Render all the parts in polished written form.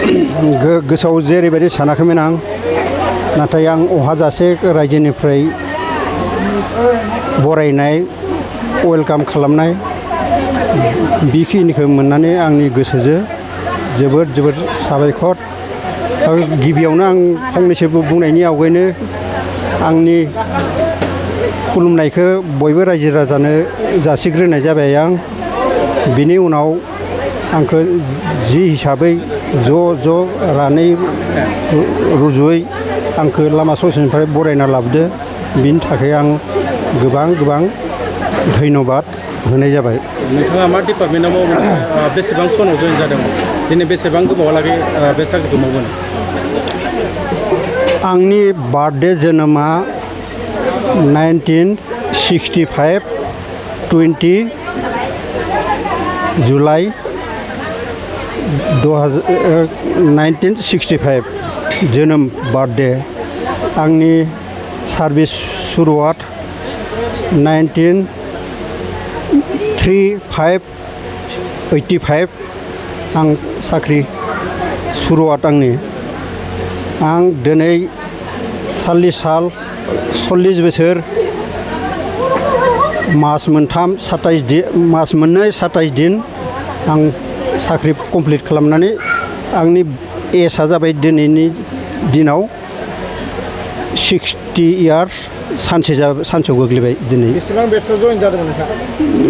गोसोआव जेरैबायदि सानाखैमोन आं नाथाय आं अहाजासे रायजोनिफ्राय बरायनाय वेलकाम खालामनाय बेखिनिखौ मोननानै आंनि गोसोजों जोबोद जोबोद साबायखर। गिबियावनो आं फंनैसो बुंनायनि आवगायनो आंनि खुलुमनायखौ बयबो रायजो राजानो जासिग्रोनाय जाबाय आं। बिनि उनाव आंखौ जि हिसाबै ज' रानै रुजुयै आंखौ लामा ससेनिफ्राय बरायना लाबोदो बिनि थाखाय आं गोबां धन्यबाद होनाय जाबाय। नोंथाङा मा डिपार्टमेन्टआव मावो? बेसेबां सनाव जइन जादोंमोन? दिनै बेसेबां गोबावहालागै बे साख्रिखौ मावगोन? आंनि बार्थडे जोनोमा 1965 20 जुलाइ 1965 जोनोम बार्थडे। आंनि सार्भिस शुरुआत 1985 आं साख्रि शुरुआत आंनि। आं दिनै 40 बोसोर मास मोननै 27 दिन आं साख्रि कमप्लिट खालामनानै आंनि एजआ जाबाय दिनैनि दिनाव 60 इयार्स सानसेयाव गोग्लैबाय दिनै। बेसेबां बेटसआव जइन जादोंमोन नोंथाङा?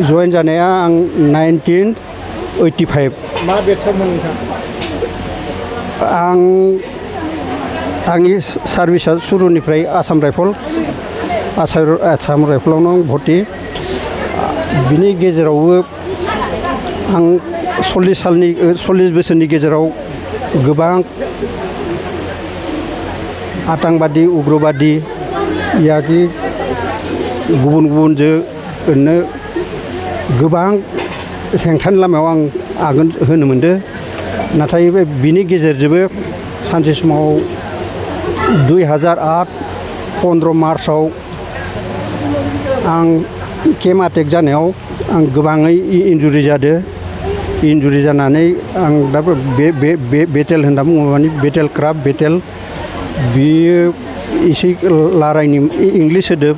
जइन जानाया आं 1985। मा बेटसआवमोन नोंथां? आंनि सार्भिसा सुरुनिफ्राय आसाम राइफलावनो आं भर्ति। बिनि गेजेरावबो आं 40 बोसोरनि गेजेराव गोबां आतंकबादि उग्रबादि याकि गुबुनजों ओरैनो गोबां हेंथानि लामायाव आं आगान होनो मोनदों। नाथाय बिनि गेजेरजोंबो सानसे समाव 2008 15 मार्चआव आं केम्प एटेक जानायाव आं गोबाङै इन्जुरि जादों। इन्जुरि जानानै आं दा बे बेटेल होनना बुङो माने बेटेल क्राफ्ट बेटेल बियो एसे रायलायनो इंलिस सोदोब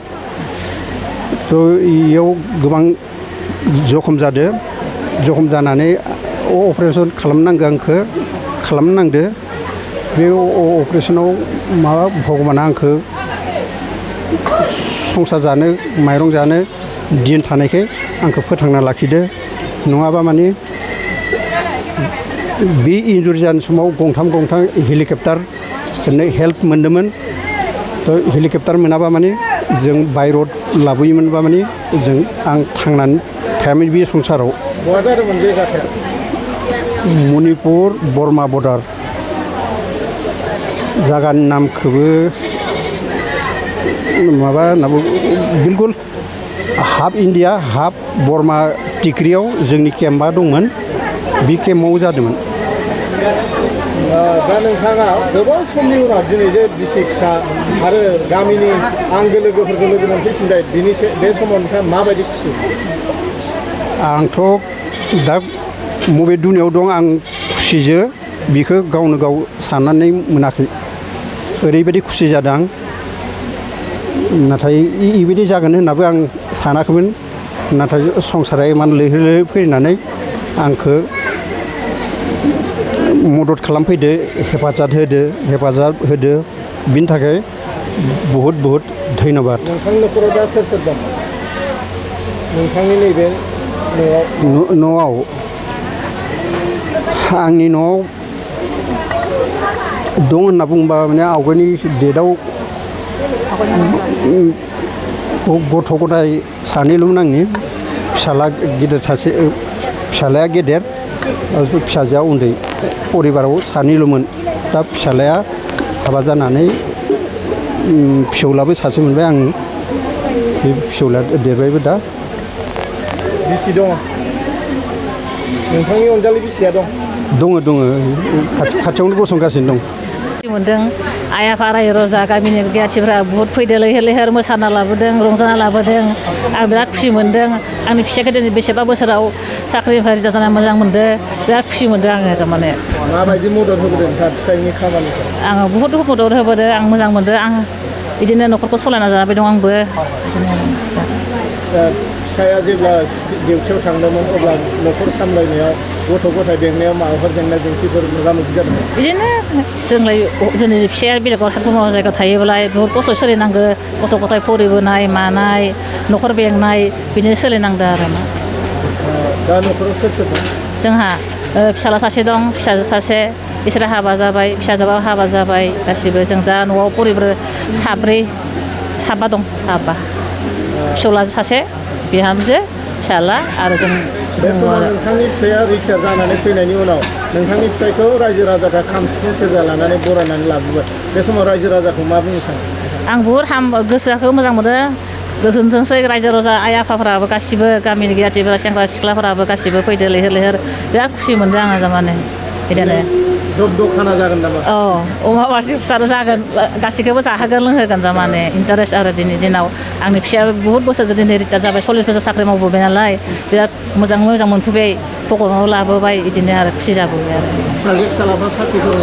थ' इयाव गोबां जखम जादों। जखम जानानै अपारेसन खालामनांदो। बे अपारेसनाव भगबाना आंखौ संसार जानो माइरं जानो दिन थानायखाय आंखौ फोथांना लाखिदो। नङाबा माने बे इन्जुरि जानाय समाव गंथाम हेलिकप्टार हेल्प मोन्दोंमोन। थ' हेलिकप्टार मोनाबा माने जों बायरड लाबोयोमोनबा माने आं थांनानै थायामोन बे संसाराव। बहा जादोंमोन बे जाथाया? Manipur Burma border. जायगानि नामखौबो माबा होनना बिलकुल हाफ इण्डिया हाफ बर्मा टिक्रियाव जोंनि केम्पआ दंमोन। बे केम्पआव जादोंमोन। दा नोंथाङा गोबाव समनि उनाव दिनै जे बिसि फिसा आरो गामिनि आंगो लोगोफोरखौ लोगो मोनफैफिनबाय बे समाव नोंथाङा माबायदि खुसि? आंथ' दा बबे दुनियाव दं आं खुसिजों बिखौ गावनो गाव साननानै मोनाखै। ओरैबायदि खुसि जादों आं। नाथाय बेबायदि जागोन होननाबो आं सानाखैमोन। नाथाय संसारा इमान लैहोर फैनानै आंखौ मदद खालामफैदो हेफाजाब होदो बिनि थाखाय बहुद धन्यबाद। नोंथांनि न'खराव दा सोर दं? नोंथांनि नैबे न'आव आंनि न'आव दं होनना बुंबा माने आवगायनि डेटआव गथ' गथाय सानैल'मोन आंनि। फिसाला गेदेर सासे, फिसालाया गेदेर, फिसाजोआ उन्दै। परिबाराव सानैल'मोन। दा फिसालाया हाबा जानानै फिसौलाबो सासे मोनबाय आं। बे फिसौलाया देरबायबो दा। बिसि दङ? नोंथांनि अनजालि बिसिया दं? दङ खाथियावनो गसंगासिनो दं। मोनदों आइ आफा रायजो राजा गामिनि गियाथिफोरा बुहुद फैदों लैहोर लैहोर मोसाना लाबोदों रंजाना लाबोदों आं बिराद खुसि मोनदों आंनि फिसाइखौ दिनै बेसेबा बोसोराव साख्रिनिफ्राय रिटायार जाना मोजां मोनदों बिराद खुसि मोनदों आङो थारमाने माबायदि मदद होबोदों नोंथाङा फिसाइनि खामानिखौ आङो बुहुद मदद होबोदों आं मोजां मोनदों आं बिदिनो न'खरखौ सालायना जाबाय दं आंबो फिसाया जेब्ला डिउटियाव थांदोंमोन अब्ला न'खर सामलायनायाव गथ' गथाय बेंनायाव माबाफोर जेंना जेंसिफोर मोगा मोगि जादोंमोन बिदिनो जोंलाय जोंनि फिसाया बेलेगाव गुबुन जायगायाव थायोब्ला बुहुद खस्थ' सोलिनांगौ गथ' गथाय फरिबोनाय मानाय न'खर बेंनाय बिदिनो सोलिनांदों आरो मा दा न'खराव सोर सोर दं जोंहा फिसाला सासे दं फिसाजो सासे बिसोरो हाबा जाबाय फिसाजोआबो हाबा जाबाय गासिबो जों दा न'आव परिबो साबा दं साबा फिसौला सासे बिहामजो फिसाला आरो जों बे समाव नोंथांनि फिसाया रिटायार जानानै फैनायनि उनाव नोंथांनि फिसायखौ रायजो राजाफ्रा खाम सिफुं सेरजा लानानै बरायनानै लाबोबाय बे समाव रायजो राजाखौ मा बुंनो सानो आं बुहुद गोसोखौ मोजां मोनो गोजोनथोंसै रायजो राजा आइ आफाफ्राबो गासिबो गामिनि गियाथिफोरा सेंग्रा सिख्लाफोराबो गासिबो फैदो लैहोर लैहोर बिराद खुसि मोनदों आङो थारमाने बिदिनो जब्द' खाना जागोन नामा औ अमा मासे फुथार जागोन गासैखौबो जाहोगोन लोंहोगोन थारमाने इन्टारेस्ट आरो दिनै दिनाव आंनि फिसाया बुहुद बोसोर दिनै रिटायार जाबाय 40 बोसोर साख्रि मावबोबाय नालाय बिराद मोजां मोनफैबाय भगबानाव लाबोबाय बिदिनो आरो खुसि जाबोबाय आरो फिसाजो फिसालाफ्रा साख्रिफोर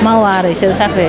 मावा आरो बिसोर साख्रि